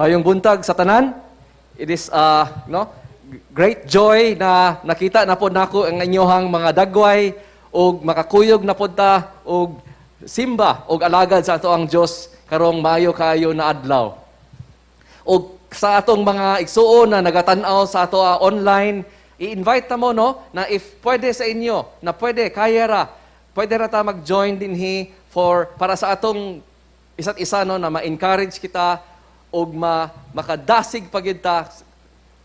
Maayong buntag sa tanan. It is no, great joy na nakita na pod nako ang inyohang mga dagway ug makakuyog na pod ta og simba og alagad sa atoang Dios karong maayo kaayo na adlaw. Og sa atong mga igsuon na nagatan-aw sa ato online, i-invite ta mo, no, na if pwede sa inyo, na pwede kaya ra, pwede ra ta mag-join dinhi for para sa atong isa't isa, no, na ma-encourage kita ug makadasig pa gyud ta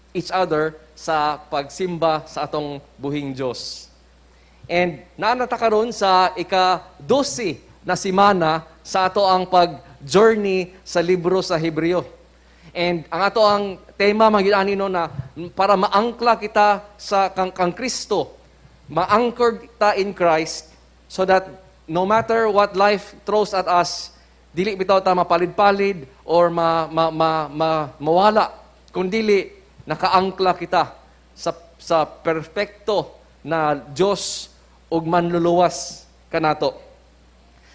each other sa pagsimba sa atong buhing Dios. And naa na ta karon sa ika-12 na semana sa atoang pag-journey sa libro sa Hebreo. And ang atoang tema man gyud ani, no, na para maangkla kita sa kang Kristo, ma-anchor ta in Christ so that no matter what life throws at us, dili bitaw ta mapalid-palid or ma mawala, kung dili nakaangkla kita sa perpekto na Dios ug manluluwas kanato.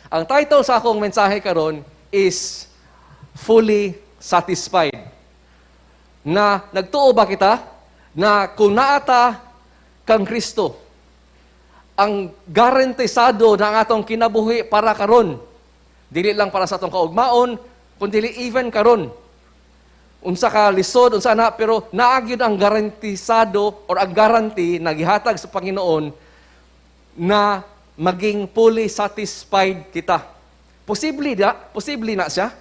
Ang title sa akong mensahe karon is "Fully Satisfied." Na nagtuo ba kita na kung naa ta kang Kristo, ang garantisado na ang atong kinabuhi para karon, dili lang para sa atong kaugmaon, kundi even karon. Unsa ka lisod, unsa na, pero naa gyud ang garantisado or ang guarantee na gihatag sa Panginoon na maging fully satisfied kita. Posible da? Posible na siya?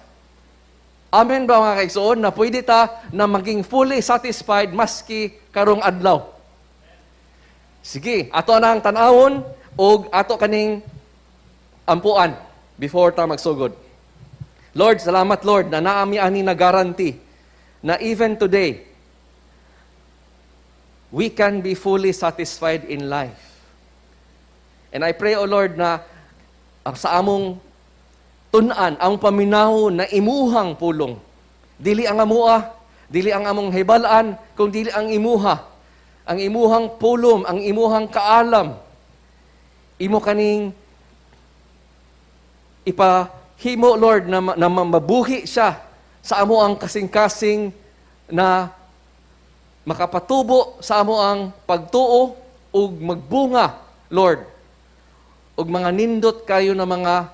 Amen ba, mga kaigsoon, na pwede ta na maging fully satisfied maski karong adlaw? Sige, ato na ang tan-awon og ato kaning ampuan before ta magsugod. Lord, salamat, Lord, na naa mi ani na guarantee na even today we can be fully satisfied in life. And I pray, O Lord, na sa among tun-an, ang paminawon na imuhang pulong. Dili ang amua, dili ang among hibalaan, kung dili ang imuha. Ang imuhang pulong, ang imuhang kaalam. Imo kaning ipahimo, Lord, na mabuhi siya sa amoang kasing-kasing na makapatubo sa amoang pagtuo ug magbunga, Lord, ug mga nindot kayo na mga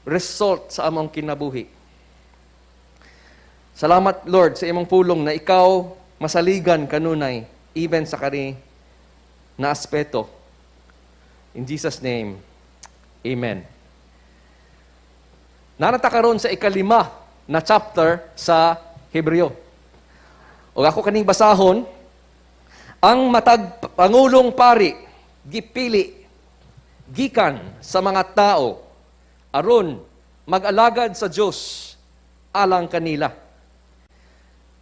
result sa among kinabuhi. Salamat, Lord, sa imong pulong na ikaw masaligan kanunay, even sa kani na aspeto. In Jesus' name, Amen. Naa na ta karon sa 5 na chapter sa Hebreo. O ako kaning basahon, ang matag pangulong pari gipili gikan sa mga tao aron mag-alagad sa Dios alang kanila.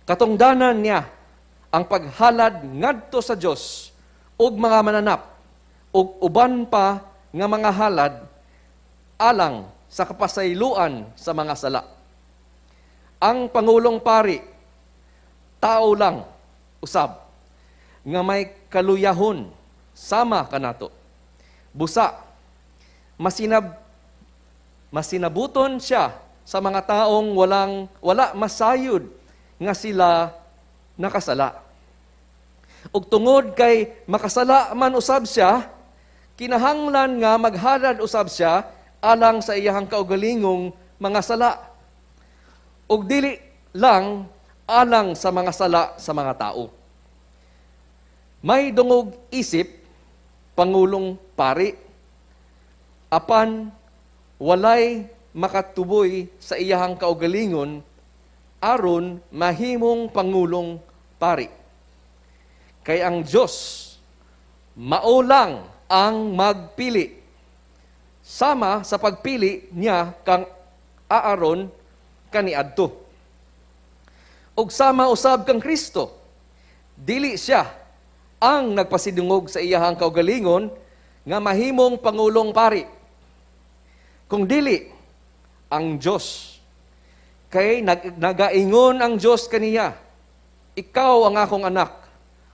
Katungdanan niya ang paghalad ngadto sa Dios ug mga mananap ug uban pa nga mga halad alang sa kapasayloan sa mga sala. Ang pangulong pari, tao lang usab nga may kaluyahon sama kanato. Busa masinabuton siya sa mga taong wala masayod nga sila nakasala. Ug tungod kay makasala man usab siya, kinahanglan nga maghalad usab siya alang sa iyahang kaugalingong mga sala. Ug dili lang alang sa mga sala sa mga tao. May dungog isip pangulong pari, apan walay makatuboy sa iyahang kaugalingon aron mahimong pangulong pari. Kay ang Dios mao lang ang magpili sama sa pagpili niya kang Aaron kaniadto. Ug sama usab kang Kristo, dili siya ang nagpasidungog sa iyahang kaugalingon nga mahimong pangulong pari. Kung dili ang Dios. Kay nagaingon ang Dios kaniya, "Ikaw ang akong anak,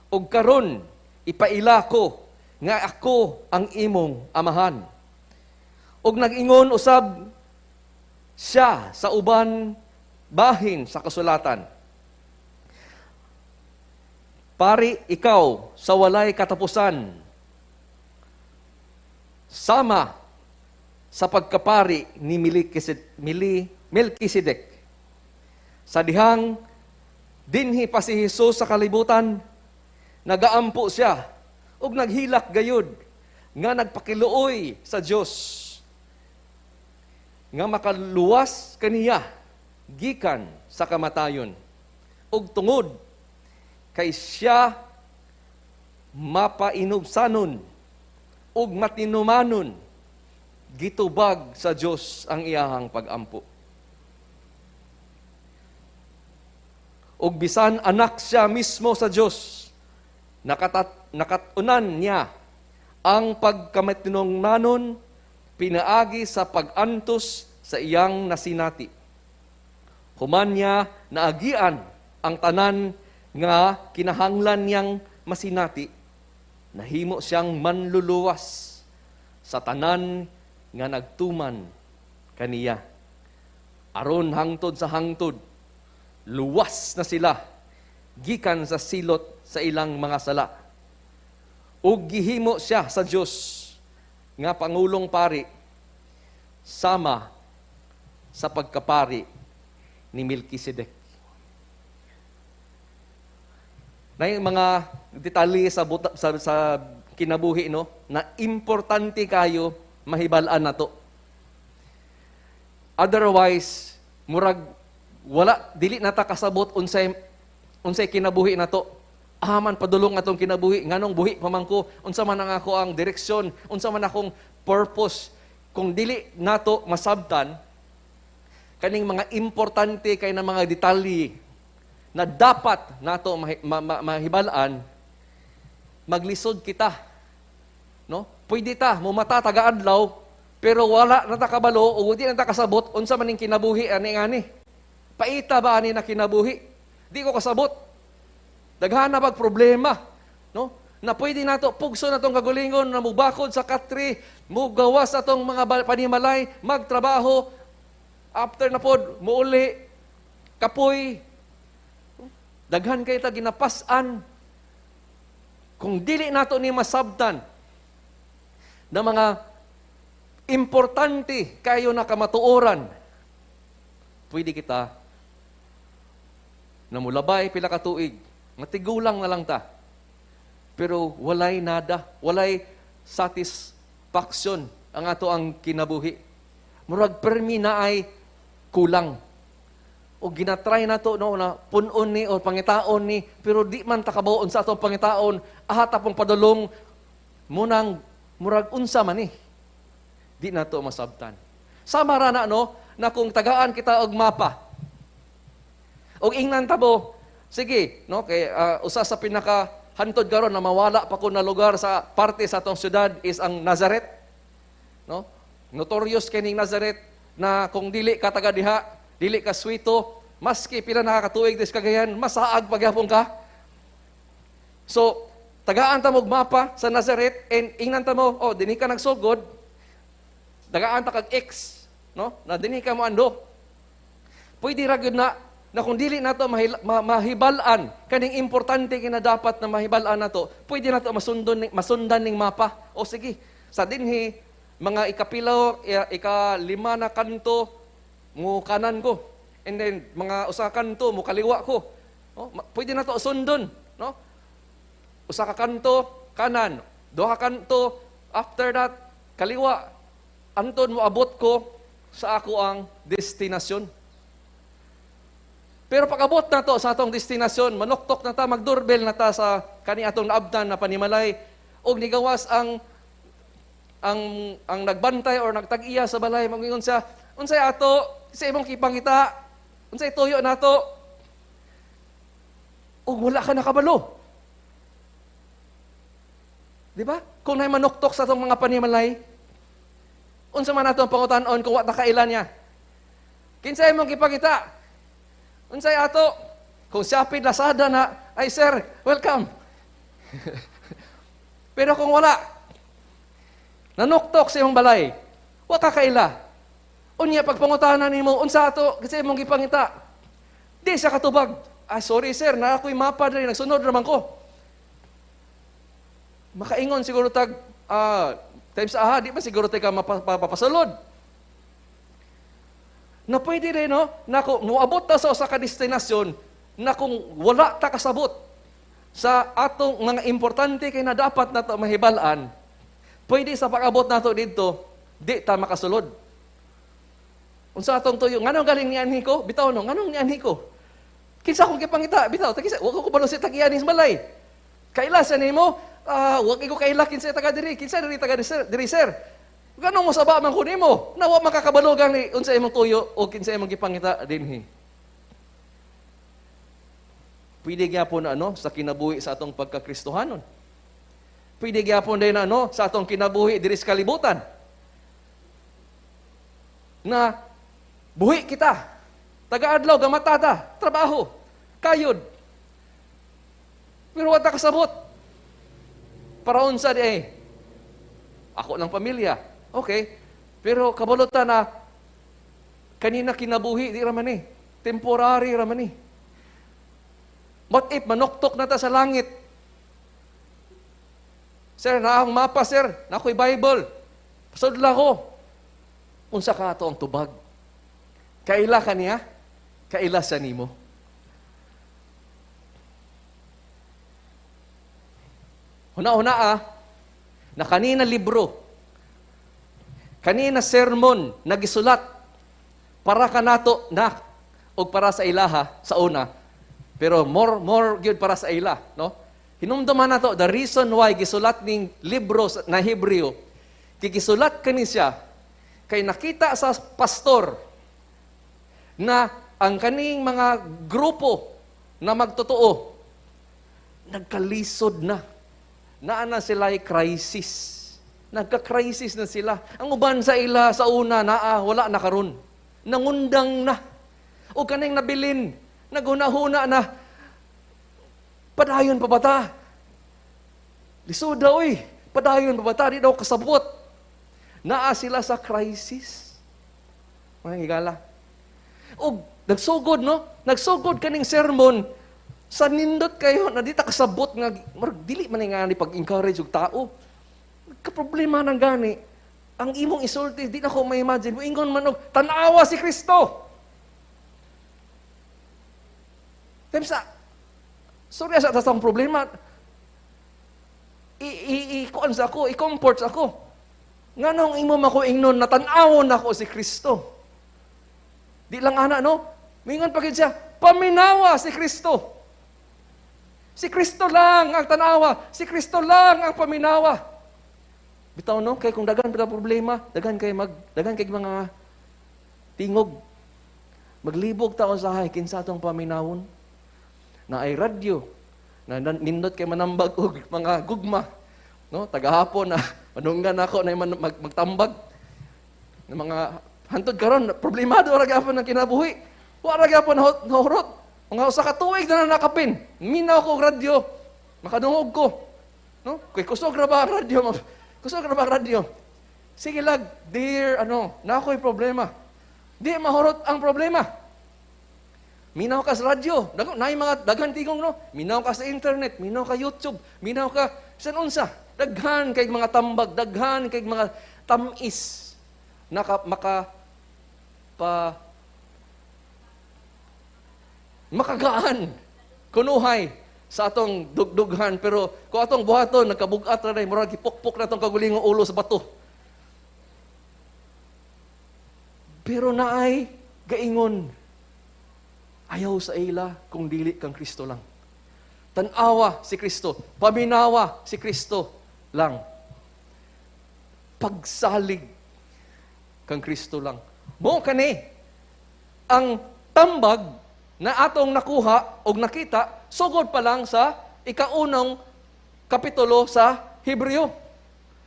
ug karon ipaila ko nga ako ang imong amahan." Ug nag-ingon usab siya sa uban bahin sa kasulatan, "Pari ikaw sa walay katapusan, sama sa pagkapari ni Melchizedek." Sa dihang dinhi pa si Jesus sa kalibutan, nagaampo siya ug naghilak gayud nga nagpakiluoy sa Dios nga makaluwas kaniya gikan sa kamatayon. Ug tungod kay siya mapainubsanon ug matinumanon, gitubag sa Dios ang iyahang pagampo. Ug bisan anak siya mismo sa Dios, nakat-unan niya ang pagkamatinungnanon pinaagi sa pag-antos sa iyang nasinati. Human niya naagian ang tanan nga kinahanglan niyang masinati, nahimo siyang manluluwas sa tanan nga nagtuman kaniya. Aron hangtod sa hangtod, luwas na sila gikan sa silot sa ilang mga sala. Ug gihimo siya sa Dios nga pangulong pari sama sa pagkapari ni Melchizedek. Na yung mga detalye sa kinabuhi, no, na importante kayo mahibal-an nato. Otherwise, murag wala, dili na ta kasabot unsay unsay kinabuhi nato. Aman padulong atong kinabuhi, nganong buhi pa man ko, unsa man ang ako ang direksyon, unsa man akong purpose? Kung dili nato masabtan kaning mga importante kay na mga detalye na dapat nato mahibal-an, maglisod kita. No? Pwede ta mumata taga-adlaw, pero wala na ta kabalo o di na ta kasabot unsa man ning kinabuhi ani ani. Paita ba ani na kinabuhi? Di ko kasabot. Daghan na bag problema, no? Na pwede nato pugso na tong kagulingon na mubakod sa katri, mugawas atong mga panimalay, magtrabaho, after na pod muuli, kapoy. Daghan kay ta ginapas-an. Kung dili nato ni masabtan na mga importante kayo na kamatuoran, pwede kita na mulabay pila ka tuig, matigulang na lang ta. Pero walay nada, walay satisfaction ang ato ang kinabuhi. Murag permi na ay kulang. O ginatry na to, no, na punon ni o pangitaon ni, pero di man ta kabaw unsa atong pangitaon, aha ta pong padulong munang murag unsa man ni. Di na to masabtan. Sama ra na, no, na kung tagaan kita og mapa. Og ingnan ta bo, sige, no, kay usa sa pinaka hantod karon na mawala pa ko na lugar sa parte sa atong syudad is ang Nazareth. No? Notorious kining Nazareth na kung dili ka taga diha, dili ka swito, maski pila nakakatuig des Cagayan, masaag pagyapon ka. So, tagaan ta mo og mapa sa Nazareth and ingnan ta mo, oh, dinhi ka nagsugod, tagaan ta kag X, no? Na dinhi ka mo ando. Pwede ra gyud na kung dili nato mahibal-an kaning importante kina dapat na mahibal-an nato, pwede nato masundan ning mapa. O sige, sa dinhi mga ikapilaw, ika-5 na kanto mo kanan ko. And then mga usa ka kanto mo kaliwa ko. No? Pwede nato sundon, no? Usa ka kanto kanan, duha ka kanto after that kaliwa. Anton mo abot ko sa ako ang destinasyon. Pero pag-abot na to sa atong destinasyon, manuktok na ta, magdoorbell na ta sa kani atong naabtan na panimalay, og nigawas ang nagbantay or nagtag-iya sa balay, mangingon siya, "Unsay ato sa imong kipangita? Unsay tuyo nato?" Og wala ka nakabalo. Di ba? Kung naay manuktok sa atong mga panimalay, unsa man ato ang pangutan-on kung wa ta kaila niya? "Kinsay imong kipangita? Unsay ato?" Kung Shopee, Lazada na, "Ay sir, welcome." Pero kung wala, nanuktok sa imong balay, wa ka kaila. Unya pagpangutana nimo, "Unsa ato kasi imong gipangita?" Di siya katubag. "Ah, sorry sir, naa ko'y mapa diri, nagsunod naman ko." Makaingon siguro tag, times aha, di ba siguro tayo ka mapapasulod? Na pwede rin, no? Na kung muabot ta sa usa ka destinasyon, na kung wala ta kasabot sa atong mga importante kay na dapat nato mahibal-an, pwede sa pag-abot nato didto, di ta makasulod. Unsa atong tuyo? Nganong galing nianhi ko? Bitaw no, nganong nianhi ko? Kinsa akong gipangita? Bitaw, tagisa, wa ko kabalo sa tagiya ni balay. Kaila sa nimo? Ah, wa ko kaila kinsa taga diri, kinsa diri taga diri, sir, diri sir. Nganong mosaba man ko nimo? Na wa makakabalo gani unsa imong tuyo o kinsa imong gipangita dinhi. Pwede gyapon na ano sa kinabuhi sa atong pagkakristohanon. Pwede gyapon din na ano sa atong kinabuhi diri sa kalibutan. Na buhi kita. Taga-adlaw gamata ta, trabaho, kayod. Pero wa ta kasabot. Para unsa di ay? Ako ng pamilya. Okay. Pero kabalo ta na kanina kinabuhi di ra man eh. Temporary ra man eh. What if manuktok na ta sa langit? "Sir, naa akong mapa, sir. Naa ko'y Bible. Pasudla ko." Unsa ka ato ang tubag? Kaila ka niya? Kaila sa nimo? Huna-huna ah, na kanina libro, kanina sermon na gisulat para kanato na og para sa ilaha sa una, pero more gyud para sa ila, no? Hinumduman nato the reason why gisulat ning libro na Hebreo, kay gisulat kani siya kay nakita sa pastor na ang kaning mga grupo na magtotoo nagkalisod na. Naa na sila crisis. Nagka-crisis na sila. Ang uban sa ila sa una naa wala na karon. Nangundang na. O kaning nabilin, naghuna-huna na. Padayon pa ba ta? Lisod daw eh. Padayon pa ba ta? Di daw kasabot. Naa sila sa crisis. Mga higala. O nagsugod, no? Nagsugod kaning sermon sa nindot kayo na di ta kasabot nga murag dili man nga ni pag-encourage og tao. Nagka-problema nang gani. Ang imong isulti, di na ko ma-imagine. Moingon man og tan-awa si Kristo. Times sa sorry sa atong problema. I i i kuan sa ako, i-comfort sa ako. Nganong imo mako ingnon na tan-awon nako si Kristo? Di lang ana, no? Mingon pa gid siya, paminawa si Kristo. Si Kristo lang ang tanawa, si Kristo lang ang paminawa. Bitaw no, kay kung daghan pa problema, daghan kay mga tingog. Maglibog ta usahay kinsa atong paminawon. Na ay radyo, na nindot kay manambag og mga gugma. No, tagahapon na manunggan ako na magtambag ng mga hantod karon problemado ra gyapon ang kinabuhi. Wa ra gyapon nahurot. Mga usa ka tuig na nakapin. Minaw ko og radyo. Makadungog ko. No? Kay kusog ra ba ang radyo? Kusog ra ba ang radyo? Sige lag, dear, ano, na ako'y problema. Di mahurot ang problema. Minaw ka sa radyo, naay mga daghan tingog, no? Minaw ka sa internet, minaw ka YouTube, minaw ka bisan unsa. Daghan kay mga tambag, daghan kay mga tamis naka maka pa makagaan kunuhay sa atong dugdughan, pero kung atong buhaton nagkabug-at ra day, murag gipukpok na atong kagulingong ulo sa bato. Pero naay gaingon, ayaw sa ila kung dili kang Kristo lang. Tan-awa si Kristo, paminawa si Kristo lang. Pagsalig kang Kristo lang. Mo kani ang tambag na atong nakuha og nakita sugod pa lang sa ikaunong kapitulo sa Hebreo.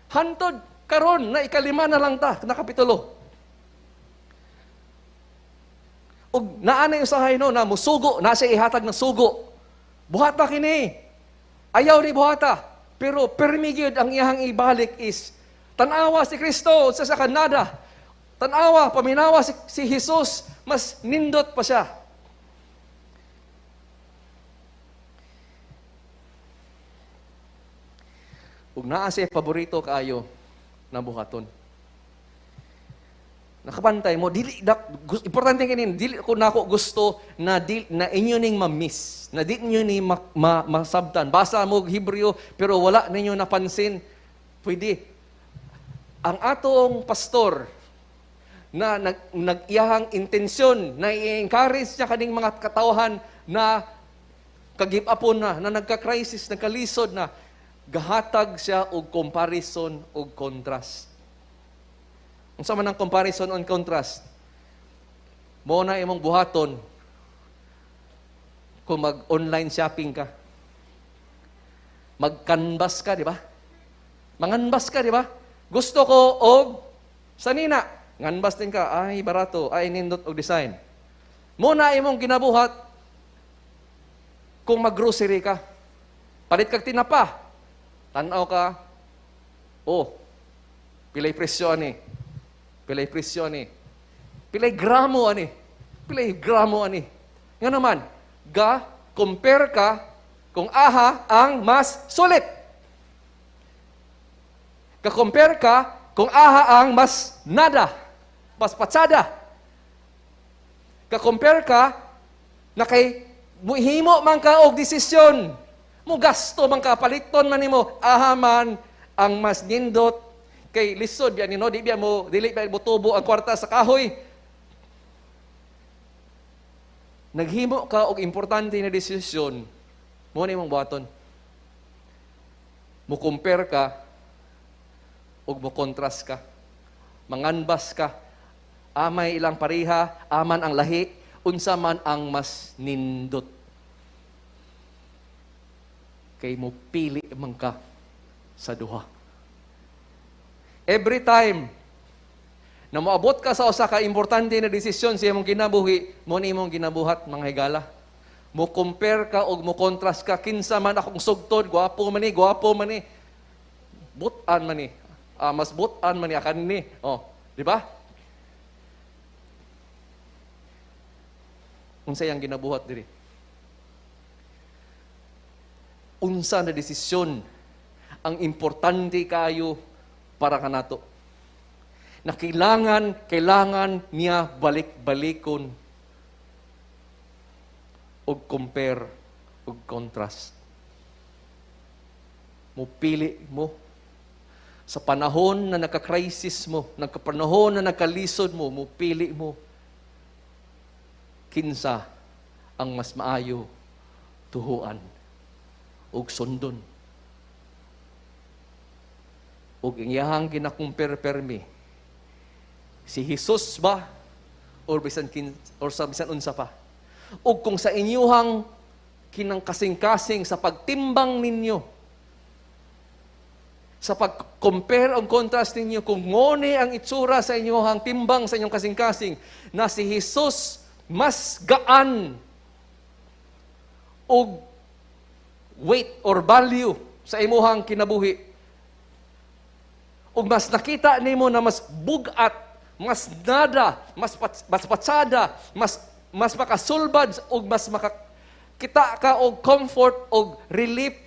Hantod karon na 5 na lang ta na kapitulo. Og naa na usahay no na musugo, na siya ihatag na sugo. Buhata kini. Ayaw ni buhata. Pero permi gyud ang iyahang ibalik is tan-awa si Kristo sa kanada. Tan-awa, paminawa si Jesus, mas nindot pa siya. Ug naa siya paborito kaayo na buhaton. Nakabantay mo, dili importante kini, dili ko nako gusto na di, na inyo ning ma-miss, na di ninyo ni masabtan. Basa mo og Hebreo pero wala ninyo napansin. Pwede. Ang atong pastor na nag-iyahang intensyon na i-encourage niya kaning mga katawhan na kagipapon na, na nagka-crisis, nagkalisod na, gahatag siya og comparison og contrast. Unsa man ang comparison and contrast? Mo na imong buhaton kung mag-online shopping ka. Mag-canvas ka, di ba? Manganbas ka, di ba? Gusto ko og sanina. Nganbas din ka, ay barato, ay nindot og design. Mo na imong ginabuhat kung mag-grocery ka. Palit kag tinapa. Tanaw ka, oh, pilay presyo ani. Pilay presyo ani. Pilay gramo ani. Pilay gramo ani. Nga naman, ga, compare ka kung aha ang mas sulit. Ka-compare ka kung aha ang mas nada, mas patsada. Ka-compare ka na kay muhimo man ka og desisyon. Mo gasto man ka, paliton man nimo, aha man ang mas nindot kay lisod biya nino, di biya mo dili biya mo tubo ang kwarta sa kahoy. Naghimo ka og importante na desisyon, mo na imong buhaton. Mo compare ka ug mo contrast ka. Manganbas ka. Amay ilang pareha, aman ang lahi, unsa man ang mas nindot. Kay mo pili man ka sa duha. Every time na moabot ka sa usa ka importante na desisyon sa imong kinabuhi, mo ni imong ginabuhat, mga higala. Mo compare ka og mo contrast ka, kinsa man akong sugtod, gwapo man ni, gwapo man ni. Butan man ni. Ah, mas butan man ni akan ni. Oh, di ba? Unsa yang ginabuhat diri? Unsa na desisyon ang importante kayo para kanato? Na kailangan niya balik-balikon og compare og contrast. Mupili mo sa panahon na nagka-crisis mo, nagkapanahon na nagkalisod mo, mupili mo kinsa ang mas maayo tuhuan og sundon. Og iyahang ginakumpare permi, si Jesus ba or bisan kin, or sa bisan unsa pa? Og kung sa inyuhang kinang kasing-kasing sa pagtimbang ninyo, sa pag-compare ang contrast ninyo, kung ngone ang itsura sa inyuhang timbang, sa inyong kasing-kasing, na si Jesus mas gaan og weight or value sa imuhang kinabuhi, ug mas nakita nimo na mas bugat, mas nada, mas patsada, mas makasulbad ug mas makakita ka og comfort og relief,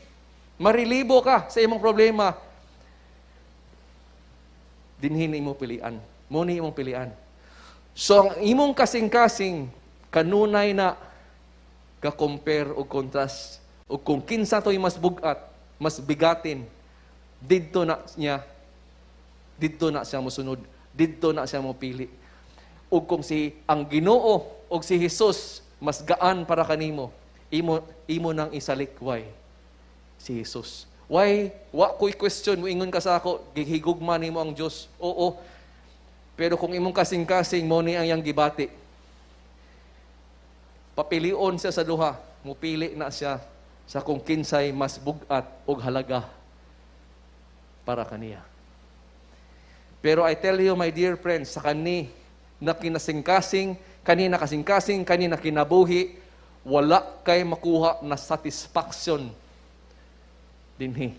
marelibo ka sa imong problema, dinhi nimo pilian. Mo ni imong pilian. So ang imong kasing-kasing kanunay na ka-compare og contrast og kung kinsa to'y mas bugat, mas bigatin, didto na siya mosunod, didto na siya mopili. Ug kung si ang Ginoo og si Jesus mas gaan para kanimo, imo nang isalikway si Jesus. Why? Wa ko'y question, moingon ka sa ako, gihigugma nimo ang Dios. Oo. Pero kung imong kasing-kasing mo ni ang iyang gibati, papilion siya sa duha, mupili na siya sa kung kinsay mas bugat og halaga para kaniya. Pero I tell you, my dear friends, sa kani na kinasingkasing, kani na kasingkasing, kani na kinabuhi, wala kay makuha na satisfaction dinhi.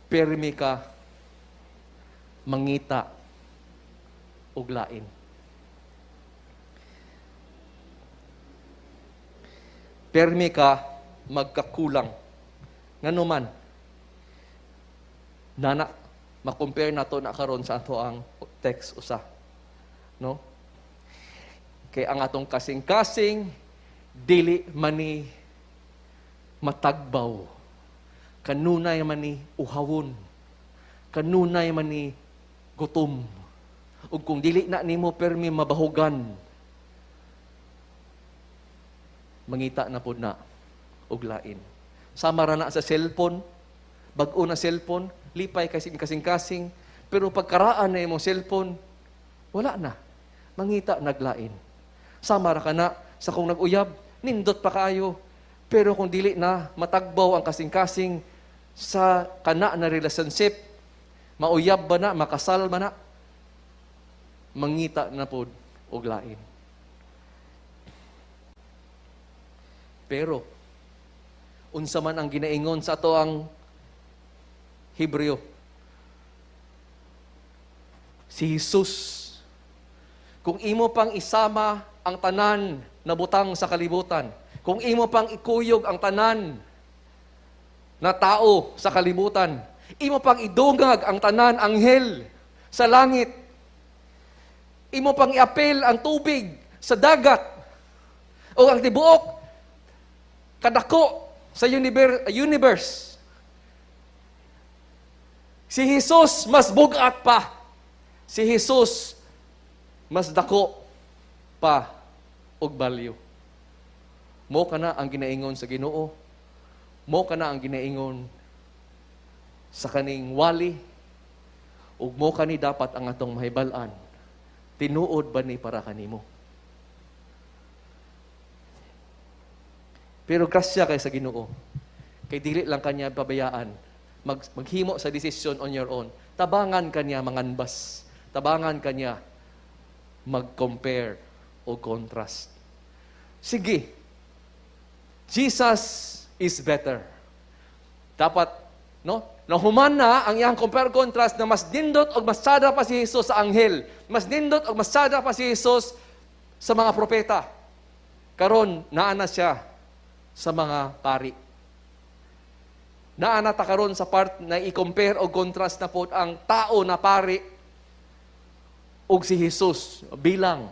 Permi ka mangita og lain. Permi ka magkakulang. Ngano man, Nana, ma-compare nato na karon sa ato ang text usa. No? Kay ang atong kasing-kasing dili mani matagbaw. Kanunay man ni uhawon. Kanunay man ni gutom. Ug kung dili na nimo permi mabahugan, mangita na pod na og lain. Sama ra na sa cellphone, bag-o na cellphone, lipay kasing kasing-kasing, pero pagkaraan na imong cellphone, wala na. Mangita naglain. Sama ra ka na sa kung nag-uyab, nindot pa kaayo. Pero kung dili na matagbaw ang kasing-kasing sa kana na relationship, mauyab ba na, makasal ba na, mangita na pod og lain. Pero, unsa man ang ginaingon sa ato ang Hebreo, si Jesus, kung imo pang isama ang tanan na butang sa kalibutan, kung imo pang ikuyog ang tanan na tao sa kalibutan, imo pang idungag ang tanan anghel sa langit, imo pang iapil ang tubig sa dagat, o ang tibuok kadako sa universe. Si Jesus mas bugat pa. Si Jesus mas dako pa og value. Mo kana ang ginaingon sa Ginoo. Mo kana ang ginaingon sa kaning wali. Ug mo kani dapat ang atong mahibal-an. Tinuod ba ni para kanimo? Pero grasya kay sa Ginoo. Kay dili lang kanya pabayaan maghimo sa desisyon on your own. Tabangan kanya manganbas. Tabangan kanya mag-compare o contrast. Sige. Jesus is better. Dapat, no? Nahuman na ang iyang compare contrast na mas nindot og mas sada pa si Jesus sa anghel. Mas nindot og mas sada pa si Jesus sa mga propeta. Karon naa na siya sa mga pari. Naa na ta karon sa part na i-compare o contrast na po ang tao na pari og si Jesus bilang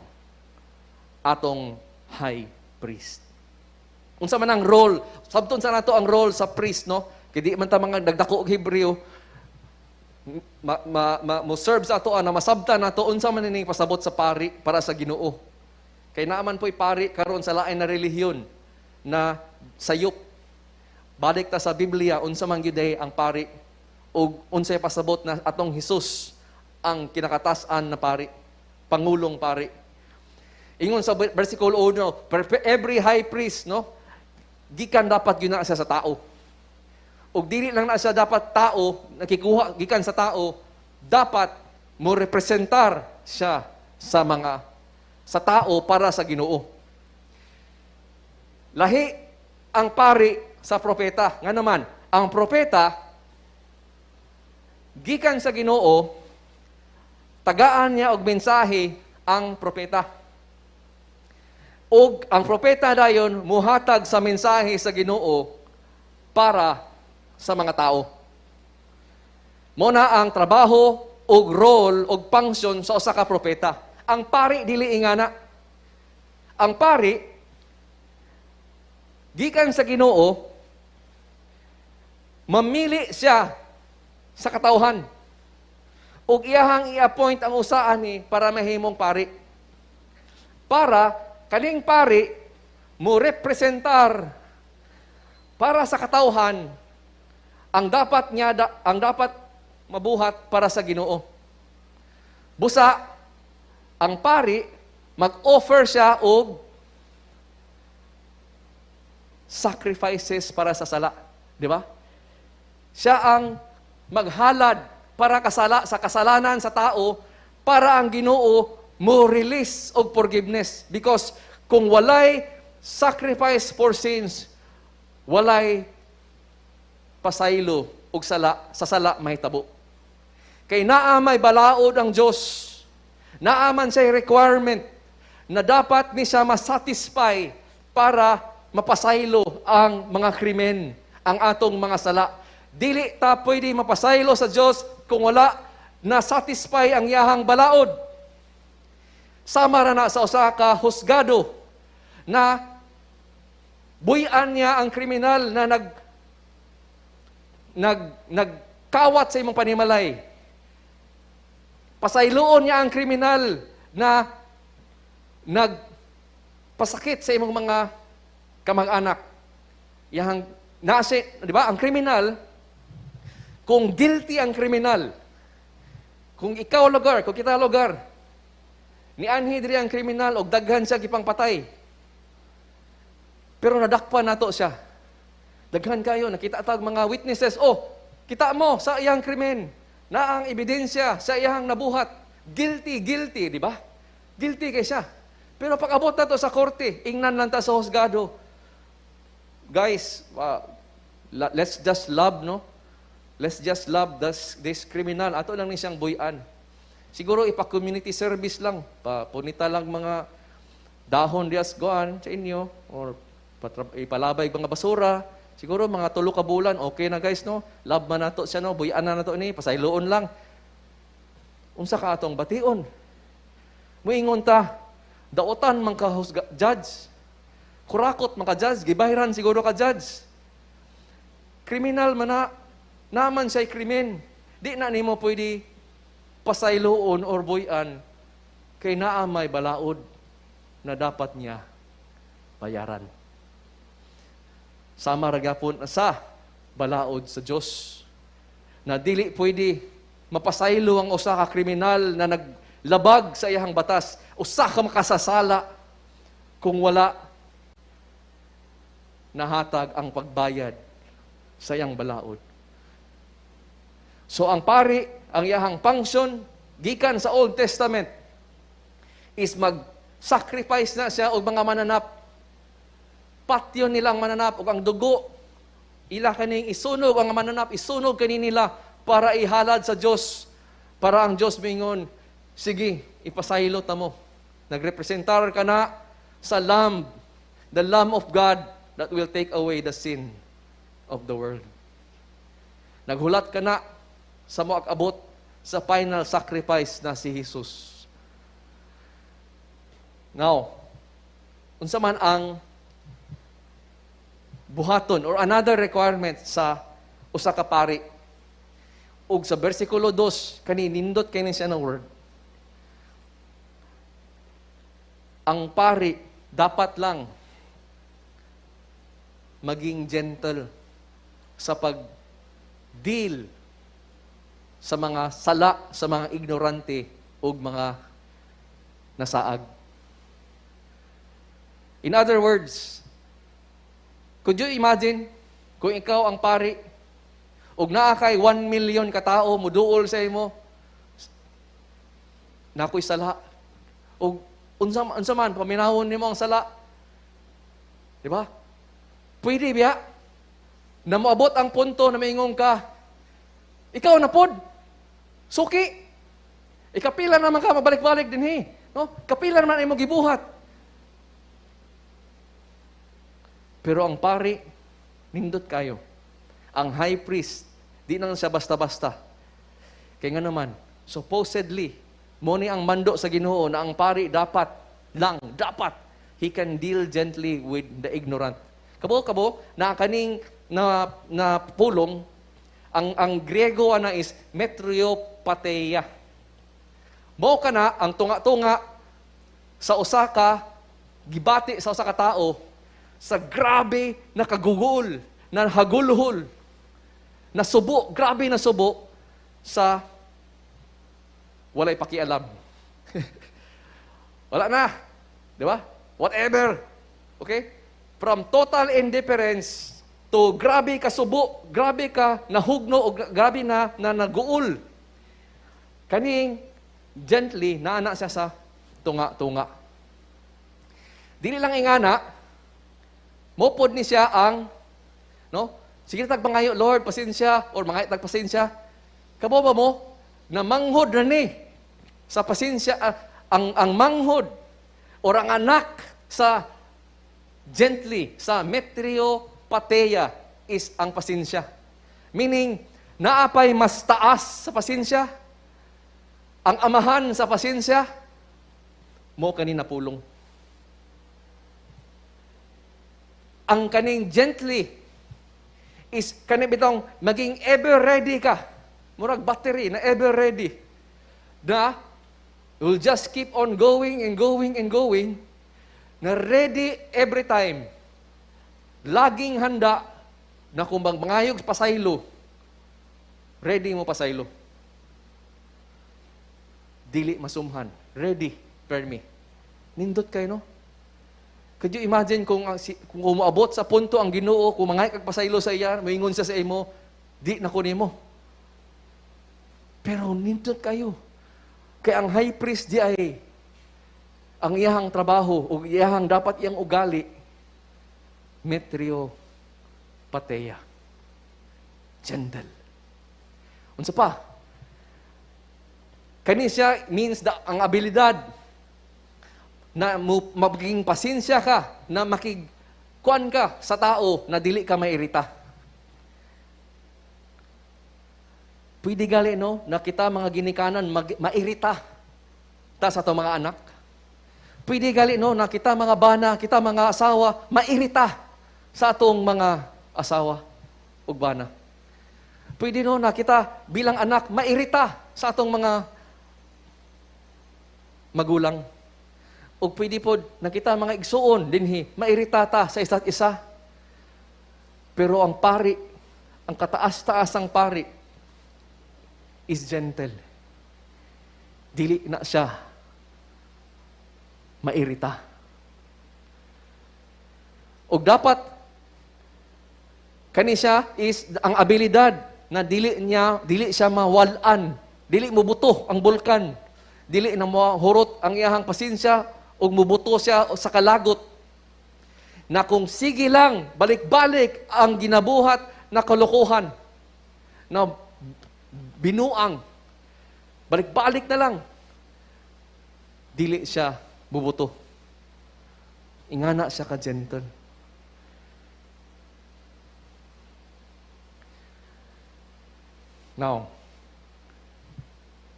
atong high priest. Unsa man ang role, sabton sa nato ang role sa priest, no? Kay di man ta mga nagdako og Hebreo, ma, ma, ma, mo serve sa ato na masabtan nato unsa man ining pasabot sa pari para sa Ginoo. Kay naaman po'y pari karon sa lain na relihiyon na sayop. Balik ta sa Biblia, unsa man gyud ang pari ug unsay pasabot na atong Hesus ang kinakatas-an na pari, pangulong pari. Ingon sa versikulo 1, every high priest, no, gikan dapat gyud na siya sa tao. Ug dili lang na siya dapat tao, nakikuha gikan sa tao, dapat mo representar siya sa tao para sa Ginoo. Lahi ang pari sa propeta. Nga naman, ang propeta gikan sa Ginoo, tagaan niya og mensahe ang propeta. Og ang propeta dayon muhatag sa mensahe sa Ginoo para sa mga tao. Mo na ang trabaho og role og function sa usa ka propeta. Ang pari dili ingana. Ang pari gikan sa Ginoo, mamili siya sa katawhan. Ug iyahang i-appoint ang usa ani para mahimong pari. Para kaning pari mo representar para sa katawhan ang dapat mabuhat para sa Ginoo. Busa ang pari mag-offer siya og sacrifices para sa sala, di ba? Siya ang maghalad para kasala sa kasalanan sa tao para ang Ginoo mo release og forgiveness, because kung walay sacrifice for sins, walay pasaylo og sala sa sala mahitabo. Kay naa may balaod ang Dios. Naa man siya requirement na dapat ni siya masatisfy para mapasaylo ang mga krimen, ang atong mga sala. Dili ta pwede mapasaylo sa Dios kung wala na satisfy ang iyahang balaod. Sama ra na sa usa ka husgado na buy-an niya ang kriminal na nag nag nagkawat sa imong panimalay. Pasayloon niya ang kriminal na nagpasakit sa imong mga kamag-anak. Yang nasi, di ba? Ang kriminal, kung guilty ang kriminal, kung ikaw lugar, kung kita lugar, nianhi diri ang kriminal og daghan siya gipangpatay. Pero nadakpan nato siya. Daghan kayo, nakita tag mga witnesses. Oh, kita mo sa iyang krimen, na ang ebidensya sa iyang nabuhat. Guilty, guilty, di ba? Guilty kay siya. Pero pag abot nato sa korte, ingnan lang ta sa husgado. Guys, let's just love, no? Let's just love this criminal. Ato lang ni siyang buy-an. Siguro ipa-community service lang. Pa, punita lang mga dahon dias goan sa inyo or ipalabay mga basura. Siguro mga 3 ka bulan, okay na guys, no? Love man nato siya, no? Buy-an na nato ni, pasayloon lang. Unsa ka atong bation? Muingon ta, daotan man ka judge. Kurakot man ka judge, gibayran siguro ka judge. Kriminal man na, naman siya'y krimen. Di na nimo pwede pasayloon or buy-an kay naa may balaod na dapat niya bayaran. Sama ra gapon sa balaod sa Dios na dili pwede mapasaylo ang usa ka kriminal na naglabag sa iyang batas, usa ka makasasala, kung wala nahatag ang pagbayad sa iyang balaod. So ang pari, ang iyahang function gikan sa Old Testament is mag-sacrifice na siya og mga mananap. Patyon nilang mananap ug ang dugo ila kaning isunog ang mananap, isunog kani nila para ihalad sa Dios, para ang Dios mingon, "Sige, ipasaylo ta mo. Nagrepresentar ka na sa Lamb, the Lamb of God that will take away the sin of the world. Naghulat ka na sa moabot sa final sacrifice na si Jesus." Now, unsa man ang buhaton or another requirement sa usa ka pari? Ug sa bersikulo 2, kani nindot kay ni siya ng word. Ang pari dapat lang maging gentle sa pag-deal sa mga sala, sa mga ignorante ug mga nasaag. In other words, could you imagine kung ikaw ang pari ug naa kay 1 million ka tao muduol sa imo, "Nakoy sala," ug unsa man paminawon nimo ang sala? Di ba? Pwede biya na moabot ang punto na maingon ka, "Ikaw na pod. Suki. Ikapila naman ka mabalik-balik dinhi. No? Kapila naman imong gibuhat." Pero ang pari, nindot kayo. Ang high priest, di nang siya basta-basta. Kaya nga naman, supposedly, mo ni ang mando sa Ginoo na ang pari dapat lang, dapat, he can deal gently with the ignorant. Kabo, kabo, na kaning na pulong, ang Griego ana is metriopatheia. Mao kana ang tunga-tunga sa usa ka gibati sa usa ka tao sa grabe na kagugol, na hagulhol, na subo, grabe na subo sa walay pakialam. Wala na. Di ba? Whatever. Okay? From total indifference to grabe ka subo, grabe ka nahugno, o grabe na naguol. Kaning gently, naana siya sa tunga-tunga. Dili lang ingana, mopod ni siya ang, no? Sige tag mangayo, "Lord, pasensya," or mangayo tag pasensya. Kabo ba mo na manghod na ni sa pasensya, ang manghod or ang anak sa gently, sa metriopatheia is ang pasensya. Meaning, naa pay mas taas sa pasensya, ang amahan sa pasensya, mao kani na pulong. Ang kaning gently is kani bitong maging ever ready ka. Murag battery na ever ready. Na will just keep on going and going and going na ready every time. Laging handa na kung mangayog pasaylo, ready mo pasaylo. Dili masumhan. Ready, permi. Nindot kayo, no? Could you imagine kung umuabot sa punto ang Ginoo, kung mangay kag pasaylo sa iya, moingon siya sa imo, "Di na ko nimo"? Pero nindot kayo. Kay ang high priest di ay ang iyahang trabaho o iyahang dapat iyang ugali, metriopatheia. Gentle. Unsa pa? Kani siya means ang abilidad na maging pasensya ka, na makigkuan ka sa tao na dili ka mairita. Pwede gali, no, na kita mga ginikanan mairita ta sa atong mga anak. Pwede gali, no, na kita mga bana, kita mga asawa, mairita sa atong mga asawa ug bana. Pwede, no, na kita bilang anak mairita sa atong mga magulang. Ug pwede pod na kita mga igsuon dinhi mairita ta sa isa't isa. Pero ang pari, ang kataas-taas ang pari is gentle. Dili na siya mairita. Ug dapat kani siya is ang abilidad na dili siya mawal-an, dili mubuto ang bulkan, dili na mahurot ang iyahang pasensya ug mubuto siya sa kalagot. Na kung sige lang balik-balik ang ginabuhat na kalokohan, na binuang, balik-balik na lang, dili siya bubuto. Ingana siya ka gentle. Now,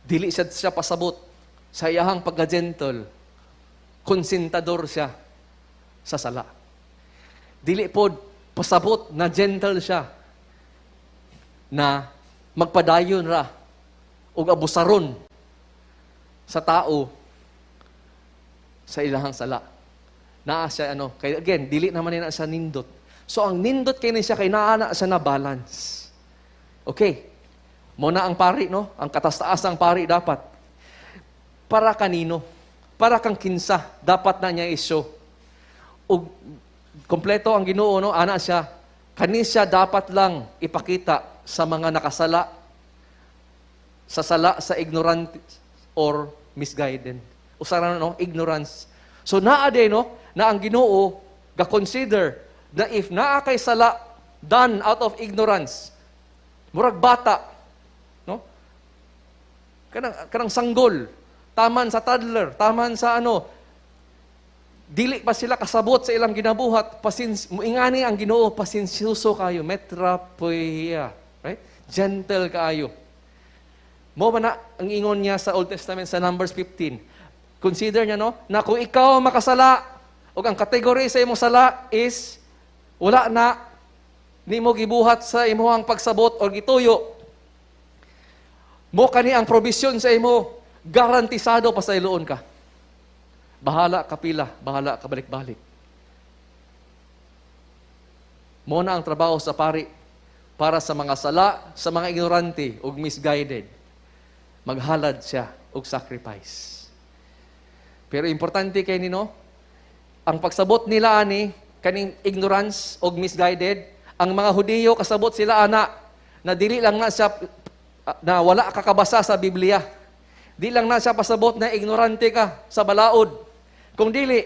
dili siya pasabot sa iyahang pagka-gentle, konsentador siya sa sala. Dili pod pasabot na gentle siya na magpadayon ra og abusaron sa tao sa ilahang sala. Naa siya ano, kay again, dili naman nina siya nindot. So ang nindot kay ni siya kay naa na siya na balance. Okay. Mo na ang pari, no? Ang kataas-taas ang pari dapat. Para kanino? Para kang kinsa dapat na niya isyo. Ug kompleto ang Ginoo, no? Ana siya. Kani siya dapat lang ipakita sa mga nakasala sa sala sa ignorant or misguided. Usaran, no, ignorance. So naa day, no, na ang Ginoo ga-consider na if naa kay sala done out of ignorance, murag bata, no? Kanang sanggol, taman sa toddler, taman sa ano, dili pa sila kasabot sa ilang ginabuhat, muingani ang Ginoo, pasensyoso kayo, metrapoia, right? Gentle kaayo. Mo ba na ang ingon niya sa Old Testament sa Numbers 15? Consider niya, no, na kung ikaw makasala, o ang kategory sa imong sala is wala na nimo gibuhat sa imong pagsabot o gituyo. Mo kani ang provision sa imo, garantisado pasayloon ka. Bahala ka pila, bahala ka balik-balik. Mo na ang trabaho sa pari para sa mga sala, sa mga ignorante ug misguided. Maghalad siya og sacrifice. Pero importante kay nino, ang pagsabot nila ani kaning ignorance og misguided, ang mga Hudiyo kasabot sila ana na dili lang na siya na wala kakabasa sa Biblia. Di lang na siya pasabot na ignorante ka sa balaod. Kung dili,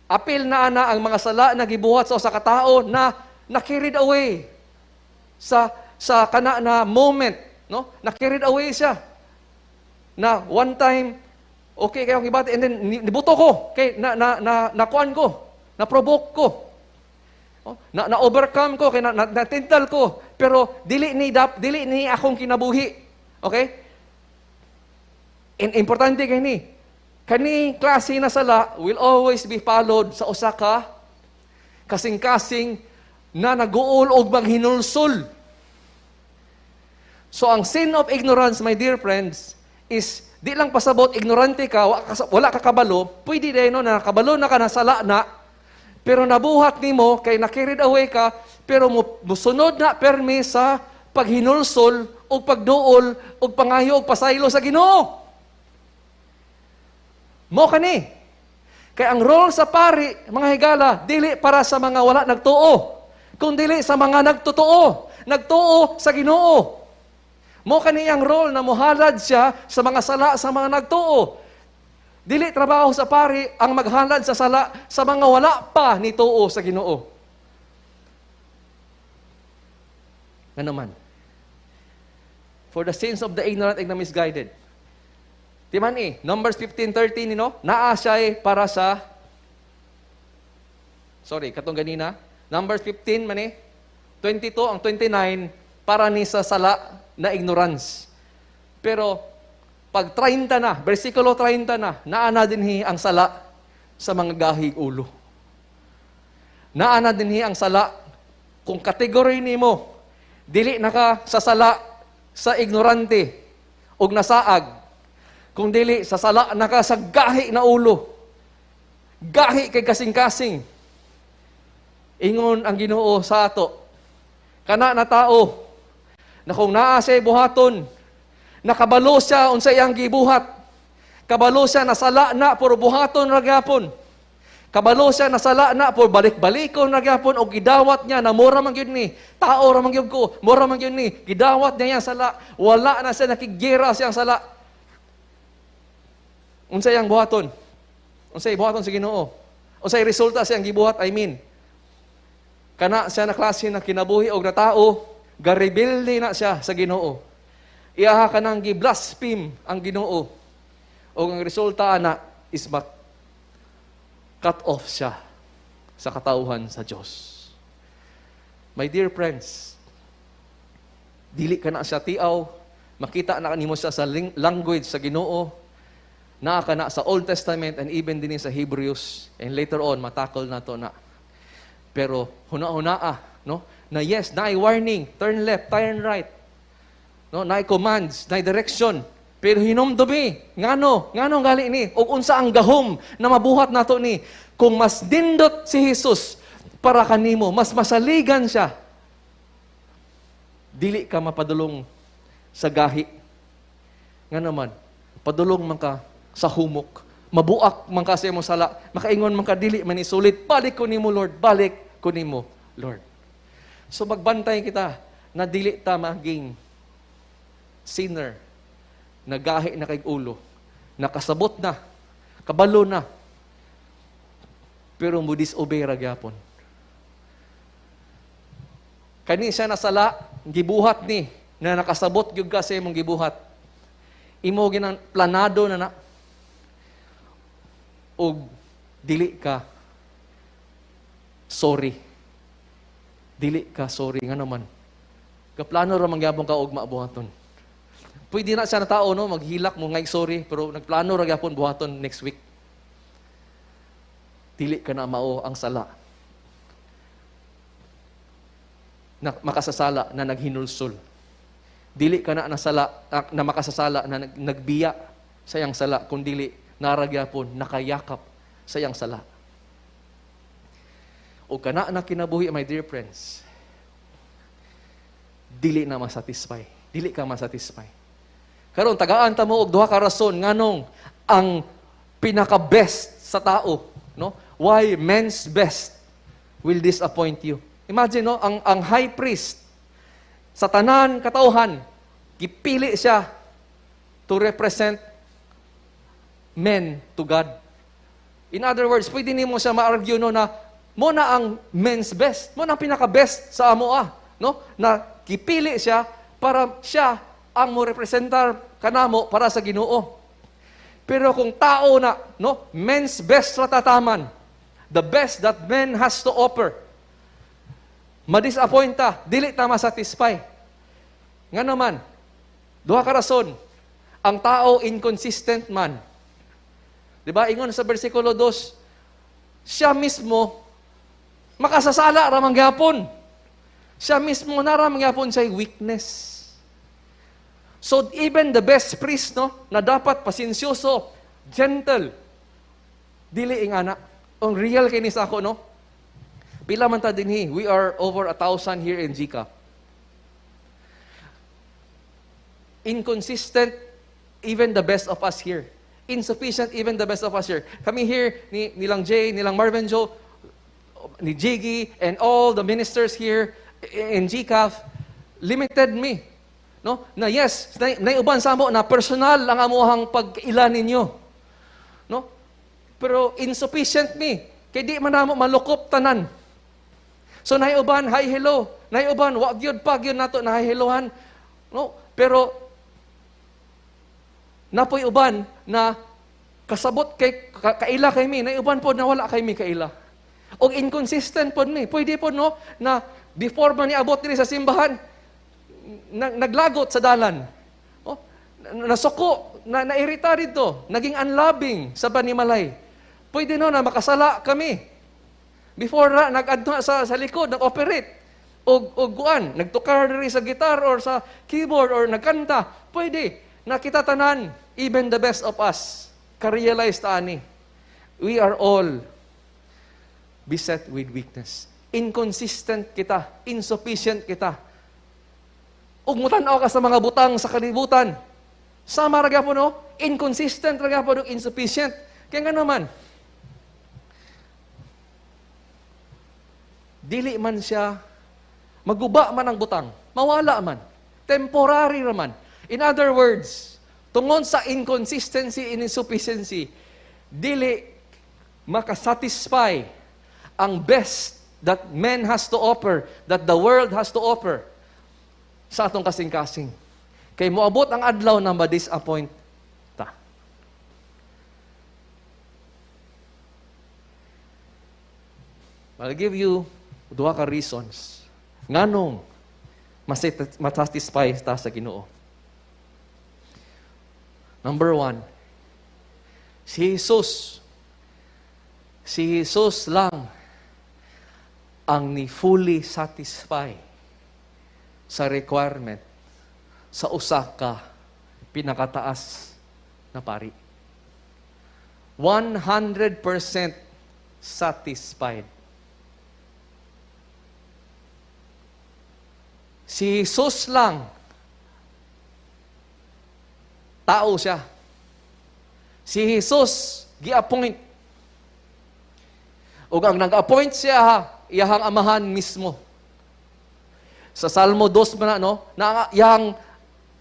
apil na ana ang mga sala na gibuhat sa usa ka tawo na na-carried away sa kana na moment, no? Na-carried away siya. Na one time, okay kayo ang ibati, and then nibuto ko, kay na na na nakuan ko, na provoke ko. Oh, na na-overcome ko kay na, natintal ko, pero dili ni akong kinabuhi. Okay? And importante kay ni kani klase na sala will always be followed sa usa ka kasing-kasing na naguol og maghinulsol. So ang sin of ignorance, my dear friends, is di lang pasabot ignorante ka, wala ka kabalo, pwede din no, na kabalo na ka na sala na, pero nabuhat nimo kay na-carried away ka, pero musunod na permi sa paghinulsol o pagduol o pangayo og pasaylo sa Ginoo. Mo kani. Kay ang role sa pari, mga higala, dili para sa mga wala nagtuo, kung dili sa mga nagtotoo, nagtuo sa Ginoo. Mo kani ang role na mohalad siya sa mga sala sa mga nagtuo. Dili trabaho sa pari ang maghalad sa sala sa mga wala pa nituo sa Ginoo. Nga naman, for the sins of the ignorant and the misguided. Di man eh, Numbers 15:13, no? Naa siya eh para sa, sorry, katong ganina, Numbers 15 man eh, 22, ang 29, para ni sa sala na ignorance. Pero, pag 30 na, versikulo 30 na, naa na dinhi ang sala sa mga gahig ulo. Naa na dinhi ang sala kung category nimo dili na ka sa sala sa ignorante og nasaag, kung dili sa sala na ka sa gahi na ulo. Gahi kay kasing-kasing. Ingon ang Ginoo sa ato, kana na tao na kung naa siya buhaton, nakabalo siya unsa iyang gibuhat. Kabalo siya nasala na pero buhaton ra gyapon. Kabalo siya nasala na pero balik-balikon ra gyapon og gidawat niya na mura man gyud ni, tao ra man gyud ko, mura man gyud ni, gidawat niya yang sala, wala na siya nakigira siyang sala. Unsa iyang buhaton? Unsay buhaton sa Ginoo? Unsay resulta siyang gibuhat, I mean? Kana siya na klase na kinabuhi og na tao, garebelde na siya sa Ginoo. Iyaha kanang gi-blaspheme ang Ginoo. O ang resulta ana is mat cut off siya sa katauhan sa Dios. My dear friends, dili ka na siya tiaw, makita na kanimo siya sa language sa Ginoo, naa ka na sa Old Testament and even din sa Hebrews, and later on matakol na to na. Pero huna-hunaa, no? Na yes, naay warning, turn left, turn right. No, naay commands, naay direction. Pero hinumdumi, ngano, ngano gali ni? Og unsa ang gahom na mabuhat nato ni? Kung mas dindot si Jesus para kanimo, mas masaligan siya. Dili ka mapadulong sa gahi. Nga naman, padulong man ka sa humok. Mabuak man ka sa imong sala. Makaingon man ka, "Dili man isulit. Balik ko nimo, Lord. Balik ko nimo, Lord." So magbantay kita na dili ta maging sinner na gahi na kay ulo, nakasabot na, kabalo na, pero mo disobey ra gyapon. Kani siya nasala, gibuhat ni, na nakasabot gyud ka sa imong gibuhat. Imo ginang planado na na. Og dili ka sorry. Dili ka sorry nga naman. Kaplano ra man gyapon ka og mabuhaton. Pwede na siya na tao, no, maghilak mo ngay sorry, pero nagplano ra gyapon buhaton next week. Dili ka na mao ang sala na makasasala na naghinulsol. Dili ka na nasala na makasasala na nagbiya sa iyang sala, kun dili nara gyapon nakayakap sa iyang sala. O kana na kinabuhi, my dear friends, dili na masatisfy. Dili ka masatisfy. Karon tagaan ta mo og duha ka rason nganong ang pinaka-best sa tao, no? Why men's best will disappoint you. Imagine, no, ang high priest sa tanan katawhan, gipili siya to represent men to God. In other words, pwede nimo siya ma-argue, no, na mo na ang men's best, mo na ang pinaka-best sa amo ah, no? Na gipili siya para siya ang mo representar kanamo para sa Ginoo. Pero kung tao na, no, men's best ratataman, the best that men has to offer, Ma-disappoint ta, dili ta masatisfy. Nga naman, duha ka rason. Ang tao inconsistent man. Di ba? Ingon sa versikulo 2, siya mismo makasasala ra man gyapon. Siya mismo naa ra man gyapon siya weakness. So even the best priest, no, na dapat pasensyoso, gentle, dili ingana. Ang real kay ni sa ako, no? Pila man ta dinhi? We are over 1,000 here in GCAP. Inconsistent even the best of us here. Insufficient even the best of us here. Kami here, ni nilang Jay, nilang Marvin Joe, ni Jiggy, and all the ministers here in GCAF, limited me. No? Na yes, na uban sa amo na personal ang amuhang pag-ila ninyo. No? Pero insufficient me. Kay di man namo malukop tanan. So naay uban, hi hello. Naay uban, wa gyud pa gyud nato na hi hellohan. No? Pero napoy uban na kasabot kay kaila kay mi, naay uban pod na wala kay mi kaila. Og inconsistent pod mi. Pwede pod, no, na before man niabot diri sa simbahan, naglagot sa dalan. Oh, nasuko, na nairita dito, naging unloving sa panimalay. Pwede, no, na makasala kami. Before na nag-adto sa likod, nag-operate og guan, nagtukar diri sa guitar or sa keyboard or nagkanta. Pwede. Nakita tanan, even the best of us, ka-realize ta ani. We are all beset with weakness. Inconsistent kita, insufficient kita. Ug mutan-aw ka sa mga butang sa kalibutan. Sama ra gyapon, no? Inconsistent ra gyapon ug insufficient. Kaya nga naman, dili man siya maguba man ang butang, mawala man. Temporary raman. In other words, tungod sa inconsistency and insufficiency, dili makasatisfy ang best that man has to offer, that the world has to offer sa atong kasing-kasing. Kay moabot ang adlaw na ma-disappoint ta. I'll give you duha ka reasons nganong masatisfy ta sa Ginoo. Number one, si Jesus lang ang ni fully satisfy sa requirement sa usa ka pinakataas na pari. 100% satisfied. Si Jesus lang, tao siya. Si Jesus, gi-appoint. Ug ang nag-appoint siya, ha, iyahang amahan mismo. Sa Salmo 2 man na, no? Na iyang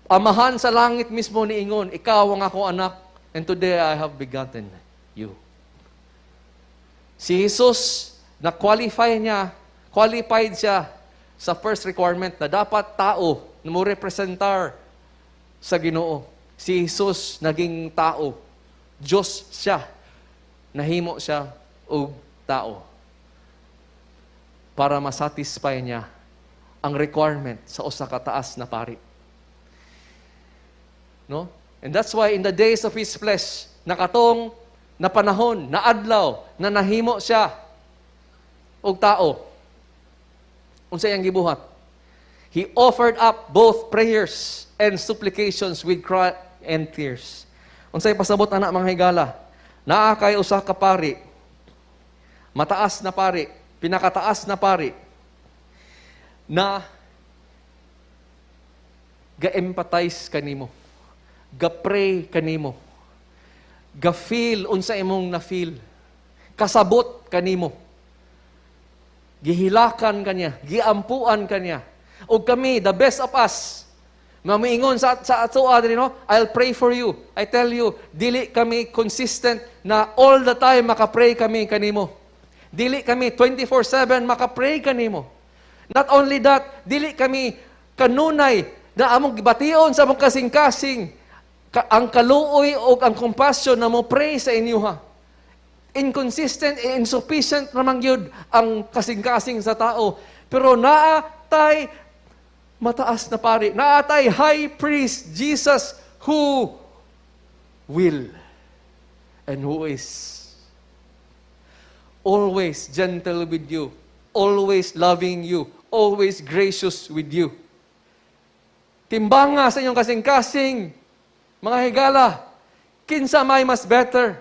amahan sa langit mismo niingon, "Ikaw ang akong anak, and today I have begotten you." Si Jesus, na-qualify niya, qualified siya sa first requirement na dapat tao na mo representar sa Ginoo. Si Jesus naging tao. Diyos siya. Nahimo siya og tao para masatisfy niya ang requirement sa usa ka taas na pari. No? And that's why in the days of His flesh, nakatong na panahon, na adlaw, na nahimo siya og tao. Unsa iyang gibuhat? He offered up both prayers and supplications with cry and tears. Unsay pasabot ana, mga higala? Naa kay usa ka pari, mataas na pari, pinakataas na pari, na ga-empathize kanimo, ga-pray kanimo, ga-feel unsa imong na-feel, kasabot kanimo. Gihilakan kaniya, giampuan kaniya. Og kami, the best of us, mamiingon sa atoa diri, no, "I'll pray for you." I tell you, dili kami consistent na all the time makapray kami kanimo. Dili kami 24/7 makapray kanimo. Not only that, dili kami kanunay na among gibation sa among kasing-kasing ang kaluoy o ang compassion na mo pray sa inyo ha. Inconsistent and insufficient naman gyud ang kasing-kasing sa tao. Pero naa tay mataas na pari. Naa tay high priest, Jesus, who will and who is always gentle with you, always loving you, always gracious with you. Timbanga sa inyong kasing-kasing, mga higala, kinsa may mas better?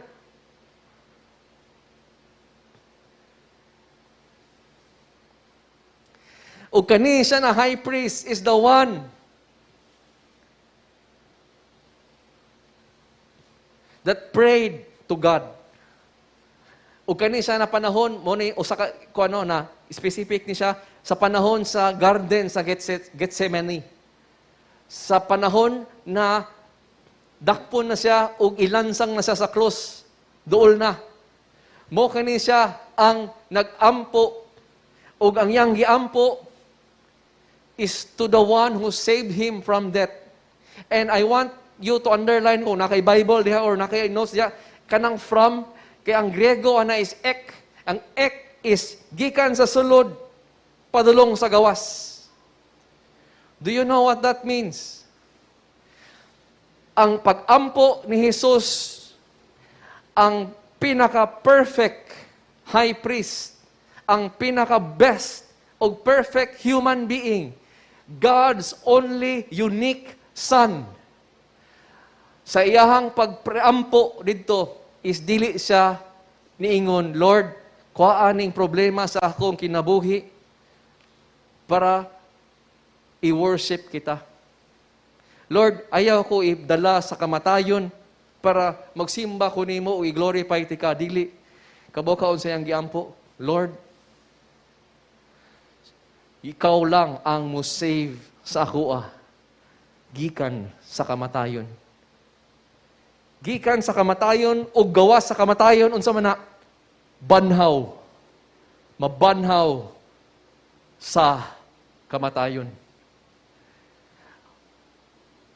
O kani siya na high priest is the one that prayed to God. O kani siya na panahon, mo ni usa ka ko ano na specific ni siya sa panahon sa garden sa Gethsemane. Sa panahon na dakpon na siya ug ilansang na siya sa krus, duol na. Mo kani siya ang nagampo ug ang iyang giampo is to the one who saved him from death. And I want you to underline ko, naa kay Bible diha or naa kay notes diha, kanang "from", kay ang Griego ana is "ek". Ang "ek" is gikan sa sulod, padulong sa gawas. Do you know what that means? Ang pag-ampo ni Jesus, ang pinaka-perfect high priest, ang pinaka-best o perfect human being, God's only unique Son. Sa iyahang pagpreampo didto is dili siya niingon, "Lord, kuha ning problema sa akong kinabuhi para i-worship kita. Lord, ayaw ko idala sa kamatayon para magsimba ko nimo o i-glorify ti ka." Dili. Kabaw ka unsa iyang giampo? "Lord, ikaw lang ang mo save sa akoa gikan sa kamatayon." Gikan sa kamatayon o gawas sa kamatayon, unsa man na? Banhaw. Mabanhaw sa kamatayon.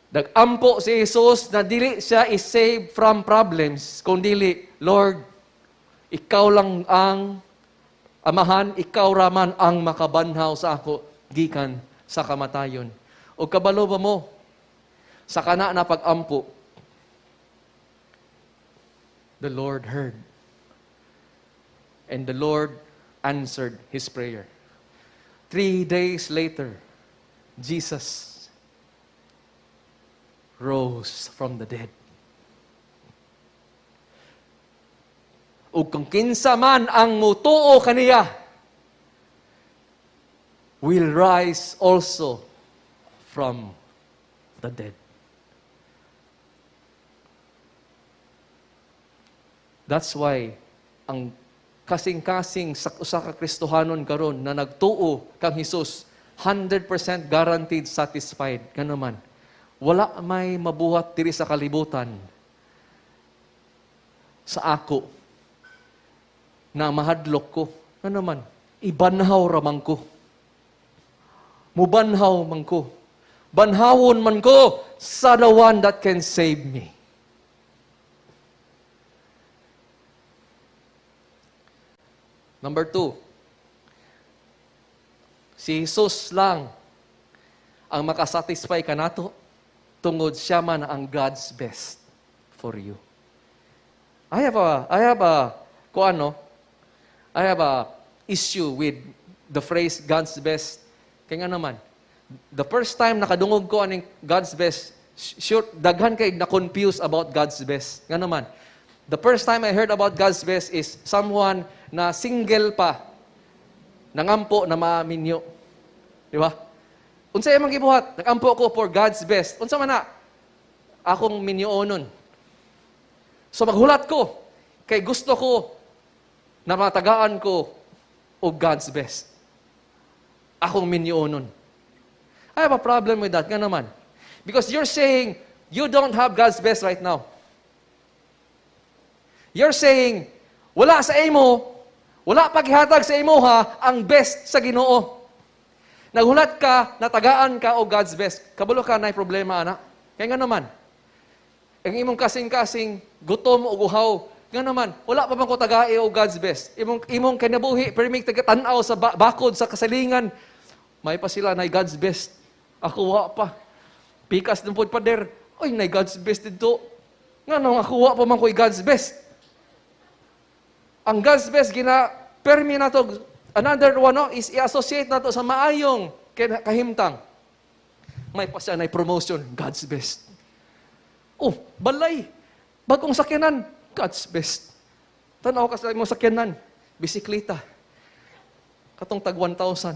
Nagampo si Jesus na dili siya is-save from problems, kung dili, "Lord, ikaw lang ang Amahan, ikaw raman ang makabanhaw sa ako gikan sa kamatayon." O kabalo ba mo sa kana na pag-ampo, the Lord heard. And the Lord answered his prayer. 3 days later, Jesus rose from the dead. Ug kung kinsa man ang mutuo kaniya will rise also from the dead. That's why ang kasing-kasing sa usa ka Kristohanon karon na nagtuo kang Hesus, 100% guaranteed satisfied. Ngano man, wala may mabuhat diri sa kalibutan sa ako na mahadlok ko. Ngano man, ibanhaw ramang ko. Mubanhaw man ko. Banhawon man ko sa the one that can save me. Number 2, si Jesus lang ang makasatisfy kanato tungod siya man ang God's best for you. I have a, kung ano, I have a issue with the phrase "God's best." Kaya nga naman, the first time nakadungog ko aning "God's best", sure, daghan kay na-confuse about God's best. Nga naman, the first time I heard about God's best is someone na single pa, nangampo na maminyo. Di ba? Unsa imong gibuhat? Nagampo ko for God's best. Unsa man na? Akong minyoonon. So maghulat ko kay gusto ko na matagaan ko og God's best. Akong minyoonon. I have a problem with that. Nga naman, because you're saying you don't have God's best right now. You're saying, wala sa imo, wala paghihatag sa imo ha, ang best sa Ginoo. Naghulat ka, natagaan ka og God's best. Kabalo ka na problema, ana. Kaya nga naman, ang imong kasing-kasing gutom o uhaw, Nga naman, wala pa man ko tagae og God's best. Imong kinabuhi, perming taga-tanaw sa bakod, sa kasalingan. May pa sila na God's best. Ako wa pa. Pikas din pod pader. Oy, na God's best dito. Nga nang ako wa pa man ko God's best. Ang God's best, gina, permi na to, another one, no, is i-associate na to sa maayong kahimtang. May pa siya na promotion, God's best. Oh, balay. Bagong sakyanan, God's best. Tanaw ka sa imong sakyanan, bisikleta. Katong tag 1,000.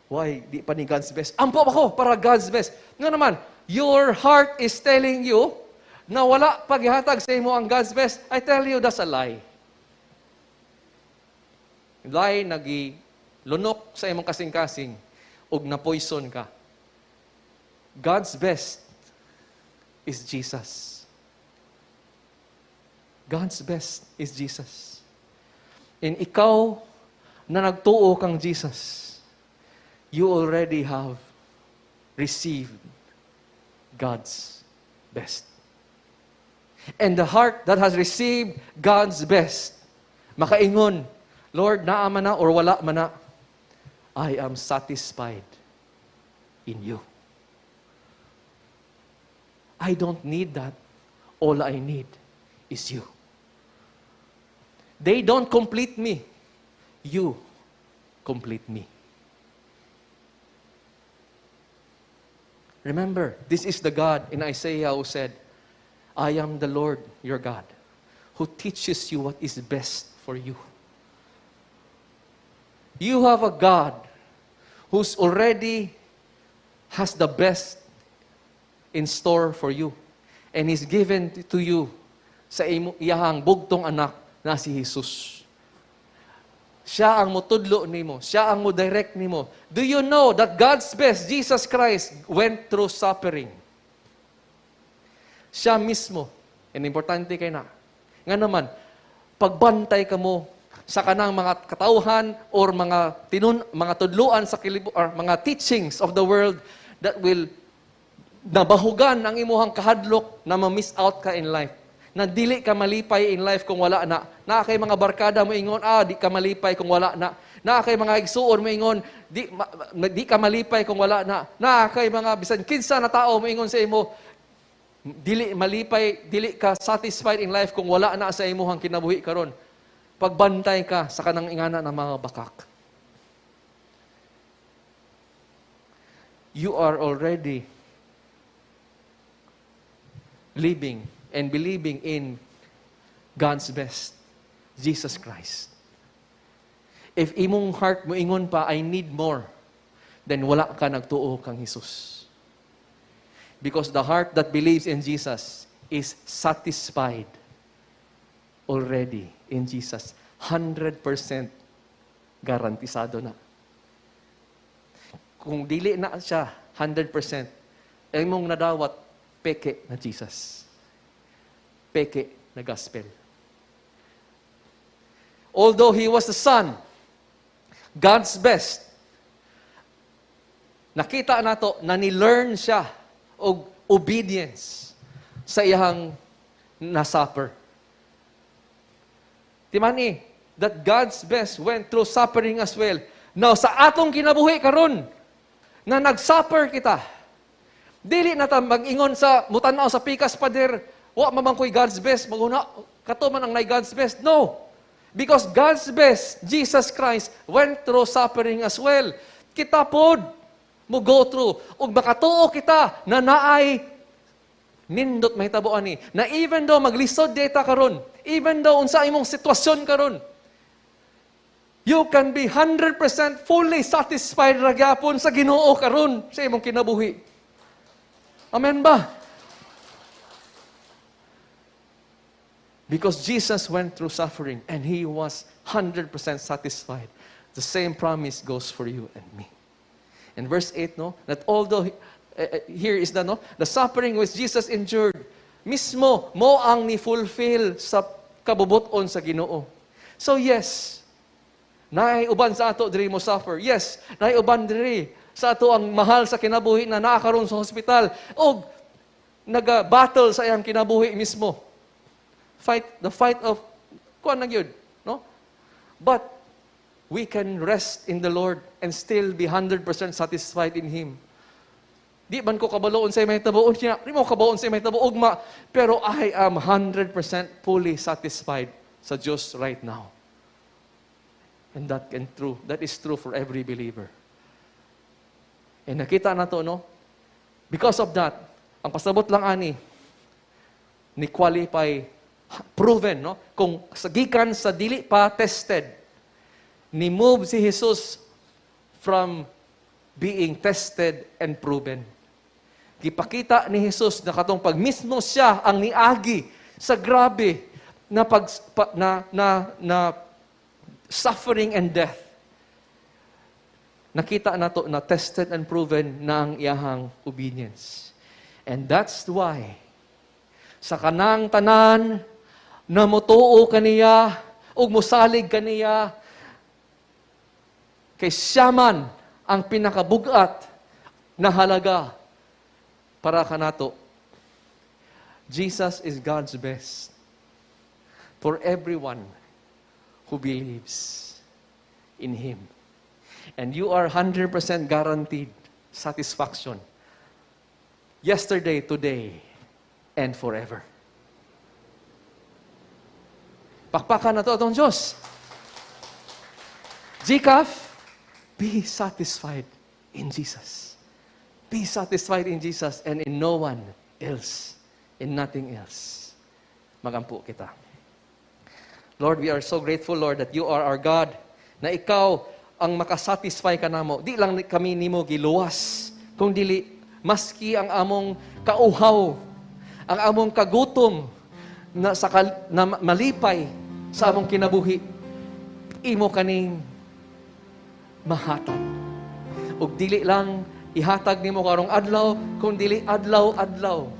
Why? Di pa ni God's best. Ampo ako para God's best. Nga naman, your heart is telling you na wala paghihatag sa imo ang God's best. I tell you, that's a lie. Lie, nagi lunok sa imong kasing-kasing ug na poison ka. God's best is Jesus. God's best is Jesus. And ikaw na nagtuo kang Jesus, you already have received God's best. And the heart that has received God's best, makaingon, "Lord, naa man na or wala man na, I am satisfied in you. I don't need that. All I need is you. They don't complete me. You complete me." Remember, this is the God in Isaiah who said, "I am the Lord your God, who teaches you what is best for you." You have a God who's already has the best in store for you. And He's given to you sa imo, iyahang bugtong anak na si Jesus. Siya ang mutudlo nimo. Siya ang mo-direct nimo. Do you know that God's best, Jesus Christ, went through suffering? Siya mismo. And importante kay na. Nga naman, pagbantay ka mo sa kanang mga katawhan or mga tinun mga tudluan sa kalibu or mga teachings of the world that will nabahugan ang imuhang kahadlok na ma-miss out ka in life. Na dili ka malipay in life kung wala na. Naa kay mga barkada mo ingon, "Ah, di ka malipay kung wala na." Naa kay mga igsuon mo ingon, "Di ka malipay kung wala na." Naa kay mga bisan kinsa na tao mo ingon sa imo, "Dili malipay, dili ka satisfied in life kung wala na sa imuhang kinabuhi karon." Pagbantay ka sa kanang ingana ng mga bakak. You are already living and believing in God's best, Jesus Christ. If imong heart mo ingon pa, "I need more," then wala ka nagtuo kang Jesus. Because the heart that believes in Jesus is satisfied already in Jesus. 100% garantisado na. Kung dili na siya 100%, imong nadawat, peke na Jesus. Peke na gospel. Although He was the Son, God's best, nakita nato na ni-learn siya og obedience sa iyang nasuffer. Timani, that God's best went through suffering as well. Now, sa atong kinabuhi karon na nag-suffer kita, dili na ta mag-ingon sa mutanaw sa pikas pader, "Wa man ko'y God's best, maguna, kato man ang nay God's best." No. Because God's best, Jesus Christ, went through suffering as well. Kita pod mo go through. Ug makatuo kita na naay nindot mahitabo ani. Na even though maglisod data karon, even though unsa imong sitwasyon karon, you can be 100% fully satisfied ra gyapon sa Ginoo karon sa imong kinabuhi. Amen ba? Because Jesus went through suffering and He was 100% satisfied. The same promise goes for you and me. In verse 8, no, that although, here is the, no, the suffering which Jesus endured, mismo, mo ang ni-fulfill sa kabubuton sa Ginoo. So yes, naay uban sa ato diri mo suffer. Yes, naay uban diri sa ato ang mahal sa kinabuhi na naa karon sa hospital og naga-battle sa iyang kinabuhi mismo. Fight the fight of kuan na gyud, no? But we can rest in the Lord and still be 100% satisfied in Him. Di man ko kabalo unsay mahitabo niya, di mo kabalo unsay mahitabo ugma, pero I am 100% fully satisfied sa Diyos right now. And that can true. That is true for every believer. And nakita na to, no? Because of that, ang pasabot lang ani, ni qualify, proven, no? Kung sa gikan sa dili pa tested, ni move si Jesus from being tested and proven. Gipakita ni Jesus na katong pag mismo siya ang niagi sa grabe na pag pa, na, na na suffering and death. Nakita nato na tested and proven na ang iyahang obedience. And that's why sa kanang tanan na motuo kaniya ug mosalig kaniya, kay siya man ang pinakabugat na halaga para kanato. Jesus is God's best for everyone who believes in Him. And you are 100% guaranteed satisfaction. Yesterday, today, and forever. Pakpakan nato atong Diyos. GCAF, be satisfied in Jesus. Be satisfied in Jesus and in no one else, in nothing else. Magampo kita. Lord, we are so grateful, Lord, that you are our God, na ikaw ang makasatisfy kanamo. Di lang kami nimo giluwas, kung dili, maski ang among kauhaw, ang among kagutom na malipay sa among kinabuhi, imo kaning mahatag. Ug dili lang ihatag nimo karong adlaw, kung dili adlaw-adlaw.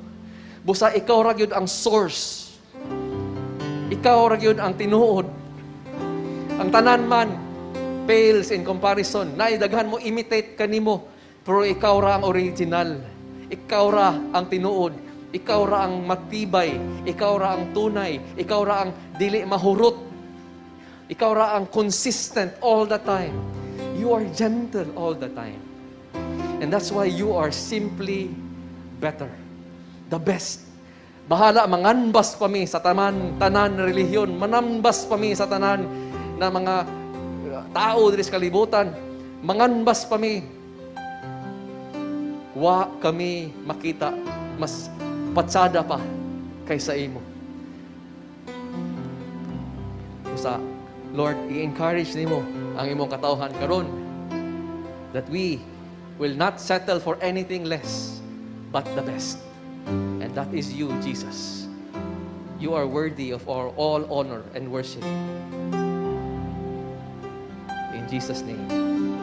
Busa ikaw ra gyud ang source. Ikaw ra gyud ang tinuod. Ang tanan man pales in comparison. Naay daghan mo imitate kanimo, pero ikaw ra ang original. Ikaw ra ang tinuod. Ikaw ra ang matibay. Ikaw ra ang tunay. Ikaw ra ang dili mahurot. Ikaw ra ang consistent all the time. You are gentle all the time. And that's why you are simply better. The best. Bahala manganbas pa mi sa taman tanan na relihiyon, manambas pa mi sa tanan na mga tao diri sa kalibutan, manganbas pa mi. Wa kami makita mas patsada pa kaysa imo. Sa Lord, i-encourage nimo ang imong katawhan karon that we will not settle for anything less but the best. And that is you, Jesus. You are worthy of our all honor and worship. In Jesus' name.